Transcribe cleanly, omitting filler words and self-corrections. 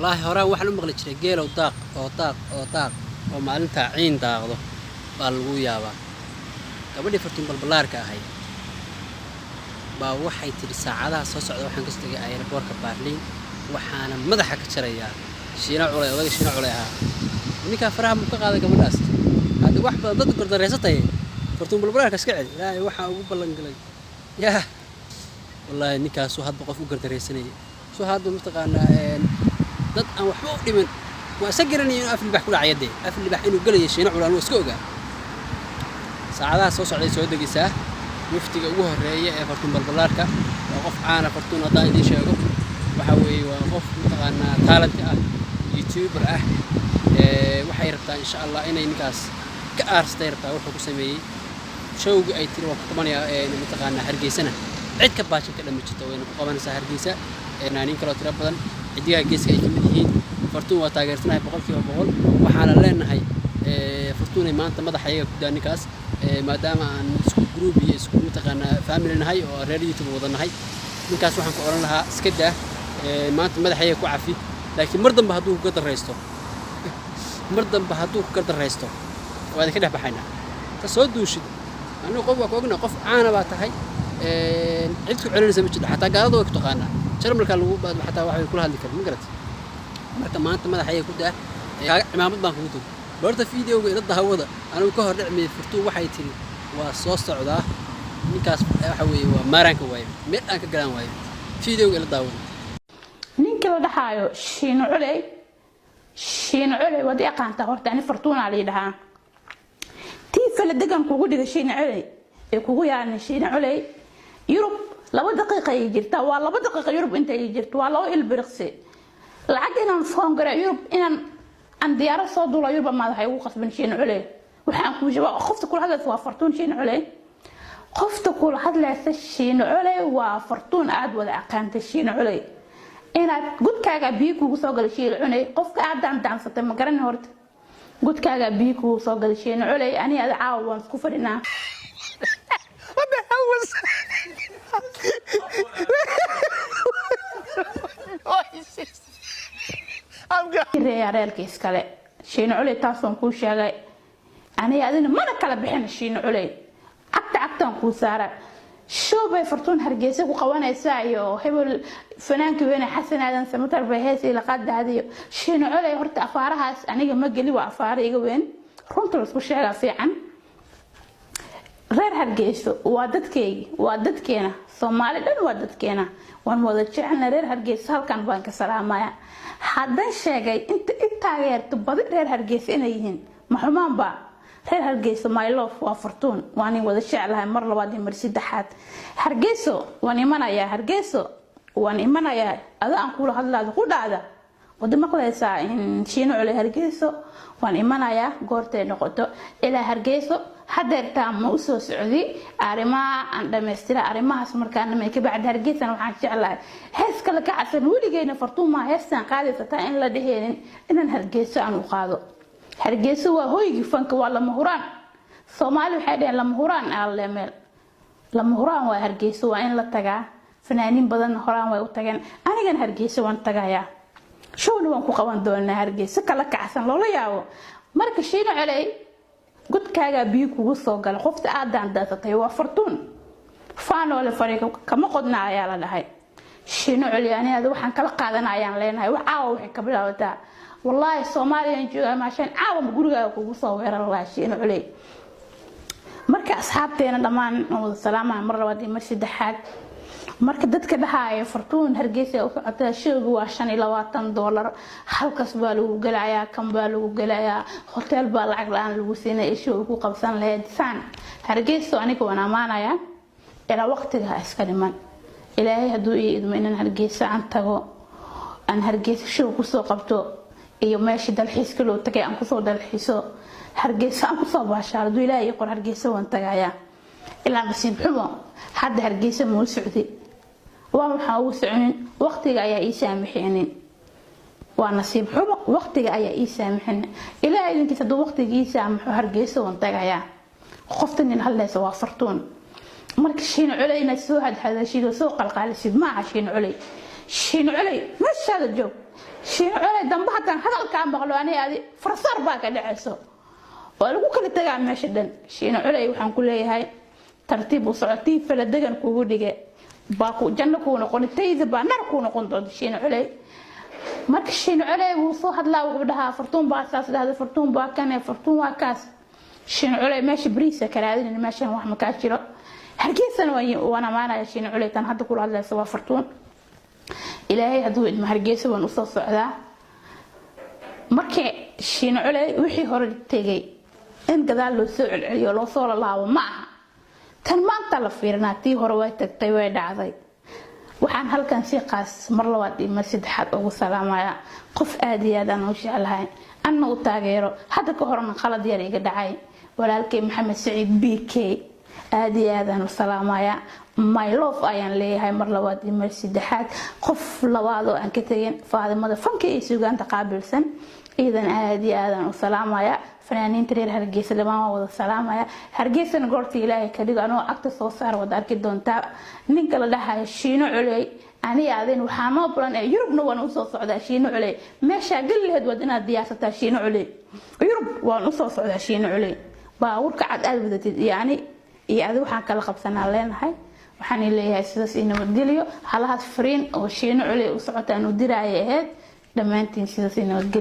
Wallaahi horaan waxaan u maqli jiray geelow daaq oo daaq oo daaq oo maalintaa ciin daaqdo baa lagu yaabaa. Gabadhii Fartuun Balbalaarka ahayd baa waxay tidhi, saacadaha soo socda waxaan kasoo tegay airport-ka Baarliin, waxaana madaxa ka jarayaa Shiina Culay, odaga Shiina Culay ahaa. Ninkaa faraha muu ka qaaday gabadhaas? Hadda wax badan dad gordareysatay. Fartuun Balbalaarka iska celi. Ilaahay waxaa ugu ballan galay yaa wallaahi ninkaasu hadba qof u gardaraysanayay soo hadba mataqaanaa dad aan waxba u dhiman. Waa isa garanaya inuu af libax ku dhacaya, dee af libax inuu gelayo Shiina Culay waa iska ogaa. Saacadaha soo socday soo degaysaa. Wafdiga ugu horeeya ee Fartuun Balbalaarka waa qof caana. Fartuun haddaan idiin sheego, waxa weeye waa qof mataqaanaa talent ah, YouTuber ah. Waxay rabtaa insha Allah inay ninkaas ka aarsatay rabtaa wuxuu ku sameeyey showga. Ay tiri waan ku qabanayaa mataqaanaa Hargeysana, cid ka baashin ka dhami jirto wayna ku qabanaysaa Hargeysa. Fanaaniin kaloo tiro badan, Xidigaha Geeska ay ka mid yihiin. Fartuun waa taageersanahay 100%. Waxaana leenahay, Fartuunay maanta madaxa iyaga ku daa ninkaas, maadaama aan isku group iyo isku mataqaanaa family nahay oo reer YouTube wada nahay. Ninkaas waxaan ku odhan lahaa iska daa, maanta madaxa iyaga ku cafi, laakiin mar dambe hadduu ku gardaraysto, mar dambe hadduu ku gardaraysto, waa idinka dhex baxaynaa. Ta soo duushid anigu qof waa ku ogna, qof caana baa tahay, cid ku celinaysa ma jirto. Xataa gaalada way ku taqaanaa, Jarmalka lagu xataa waxay kula hadli karin ma garat. Marka maanta madaxa iyaga ku daa, kaaga cimaamad baan kugu tegi. Horta videoga ila daawada, anigu ka hor dhicmiyay. Furtuun waxay tiri waa soo socdaa ninkaas. Waxa weeye waa maaraanka waayo, meel aan ka galaan waayo. Videoga ila daawada. Ninka la dhahaayo Shiino Culey, Shiino Culey waad i aqaantaa horta. Ani Fartuunaa lii dhahaa. Tii faladegan kugu dhiga Shiino Culey ee kugu yaalan. Shiino Culey, Yurub 2 daqiiqa ay jirtaa, waa 2 daqiiqa. Yurub inta ay jirto waa 2 ilbiriqsi. Lacag inaan foon gara Yurub, inaan aan diyaarad soo duula Yurub amaad waxay ugu qasban. Shiino Culey, waxaan kuu jawaab, qofta kula hadlaysa waa Fartuun. Shiino Culey, qofta kula hadlaysa Shiino Culey waa Fartuun aada wada aqaantay. Shiino Culey, inaad gudkaaga biyo kugu soo galay. Shiino Culey, qofka aad daandaansatay ma garani horta. Gudkaaga biyo kugu soo galay, Shiino Culey. Ani ada caawa waan isku fadhinaa. What the hell was that? I'm going. Reeyaa reerka iskale, Shiino Culey, taas waan kuu sheegay. Aniga adina mana kala bixin. Shiino Culey, cagta cagtaan kuu saara. Show bay Fartuun Hargeysa ku qabanaysaa iyo hebel fanaankii weyne Xasan Aadan Samatar bay hees ila qaadahadiyo. Shiino Culey, horta afaarahaas aniga ma geli, waa afaaro iga weyn. Runta laisku sheegaa fiican. Reer Hargeyso waa dadkeygi, waa dadkeena. Soomaali dhan waa dadkeena, waan wada jecelna. Reer Hargeysa halkan baan ka salaamaya. Haddan sheegay inta i taageerto badi reer Hargeysa inay yihiin, ma xumaanba? Reer Hargeysa, my love, waa Fartuun. Waan wada jeclahay mar labaad iyo mar saddexaad. Hargeyso waan imanayaa, Hargeyso waan imanayaa. Ada aan kula hadlaado ku dhacda wada maqlaysaa in Shiino Culey. Hargeyso waan imanayaa goortay noqoto. Ilaa Hargeyso hadeertaa ma usoo socdi, arrimaha aan dhamaystira. Arrimahaas markaan dhamay kabacdi Hargeysana waxaan jeclahay hees kale ka cadsan weligeena Fartuun maa heestaan qaadaysataa in la dheheenin, inaan Hargeyso aan u qaado. Hargeyso waa hoygii fanka, waa lama huraan. Soomaali waxay dheheen lama huraan alle meel lama huraan waa Hargeyso, waa in la tagaa. Fanaaniin badan horaan way u tageen, anigana Hargeyso waan tagayaa, showna waan ku qaban doonaa Hargeyso kala kacsan loola yaabo. Marka Shiino Celey, godkaagaa biyo kugu soo gala. Qofta aad daandaansatay waa Fartuun. Faanoole fari kama qodna ayaa la dhahay. Shiino Culey, aniga waxaan kala qaadana ayaan leenahay. Wax caawa waxay ka bilaabataa, wallaahi Soomaaliyaan joogaa maashaan caawa gurigaaga kugu soo weerar lahaa, Shiino Culey. Marka asxaabteena dhammaan waan wada salaamaya mar labaad iyo mar saddexaad. Marka dadka dhahaya Fartuun Hargeysa u socotaa, showga waa $25, halkaas baa lagu gelayaa, kan baa lagu gelayaa, hotel baa lacag la-aan lagu siinaya, show ku qabsan lahayd saan. Hargeyso aniga waan ammaanayaa ilaa waqtiga ha iska dhiman. Ilaahay hadduu ii idmo inaan Hargeysa aan tago, aan Hargeysa show kusoo qabto iyo meeshii dalxiiska loo tagay aan kusoo dalxiiso, Hargeysa aan kusoo baashaalo, hadduu Ilaahay ii qor, Hargeysa waan tagayaa. Ilaa nasiib xumo hadda Hargeysa ma u socday. Waa waxaan ugu soconin, waqtiga ayaa ii saamixinin. Waa nasiib xumo, waqtiga ayaa ii saamixinin. Ilaahay idinkiis hadduu waqtiga ii saamaxo, Hargeysa waan tagayaa. Qofta nin hadlaysa waa Fartuun. Marka Shiino Culey, inaad soo hadhadashid oo soo qalqaalisid maaha. Shiino Culey. Shiino Culey, meeshaada joog. Shiino Culey, dambe haddaan hadalkaa maqlo, aniga adi farsaar baa ka dhacayso, waa lagu kala tagaa meesha dhan. Shiino Culey, waxaan ku leeyahay tartiib u soco. Tii faladegan kugu dhige baa ku janno kuu noqon, tayda baa nar kuu noqon doonta, Shiino Culey. Marka Shiino Culey wuu soo hadlaa, wuxuu dhahaa Fartuun baa saas dhahda, Fartuun baa kane, Fartuun waa kaas. Shiino Culey, meesha bariisa ka raadinin, meeshan wax makaa jiro. Hargeysana waan amaanaya. Shiino Culey, tan hadda kula hadlaysa waa Fartuun. Ilaahay hadduu idmo, Hargeysa waan usoo socdaa. Markii Shiino Culey, wixii hore tegay in gadaal loo soo celceliyo, loo soo lalaabo ma aha. Tan maanta la fiirinaa, tii hore way tagtay, way dhacday. Waxaan halkan si qaas mar labaad iyo mar saddexaad ugu salaamayaa qof aad iyo aad aan u jeclahay, anna u taageero, hadda ka horna qalad yar iga dhacay, walaalkay Maxamed Saciid BK. Aad iyo aad aan u salaamayaa, my love ayaan leeyahay mar labaad iyo mar saddexaad. Qof labaad oo aan ka tegin, Faadimada fanka iyo suugaanta qaabilsan, iidan aad iyo aadaan u salaamaya. Fanaaniinta reer Hargeysa dhammaan waan wada salaamaya. Hargeysana goorta Ilaahay ka dhigo anoo cagta soo saar, wada arki doontaa. Ninka la dhahayo Shiino Culey, aniga adin waxaa noo balan ee Yurubna waan usoo socdaa. Shiino Culey, meeshaa geli lahayd waad inaad diyaarsataa. Shiino Culey, Yurub waan usoo socdaa. Shiino Culey, baabuurka cad aad wadatid iyo ani iyo adi waxaan kala qabsanaa leenahay. Waxaan leeyahay sidaas iyo nabadgelyo. Halahaas fariin oo Shiino Culey u socotaan u diraaya ahayd. Dhammaantiin sidaas iyo nabadgelyo.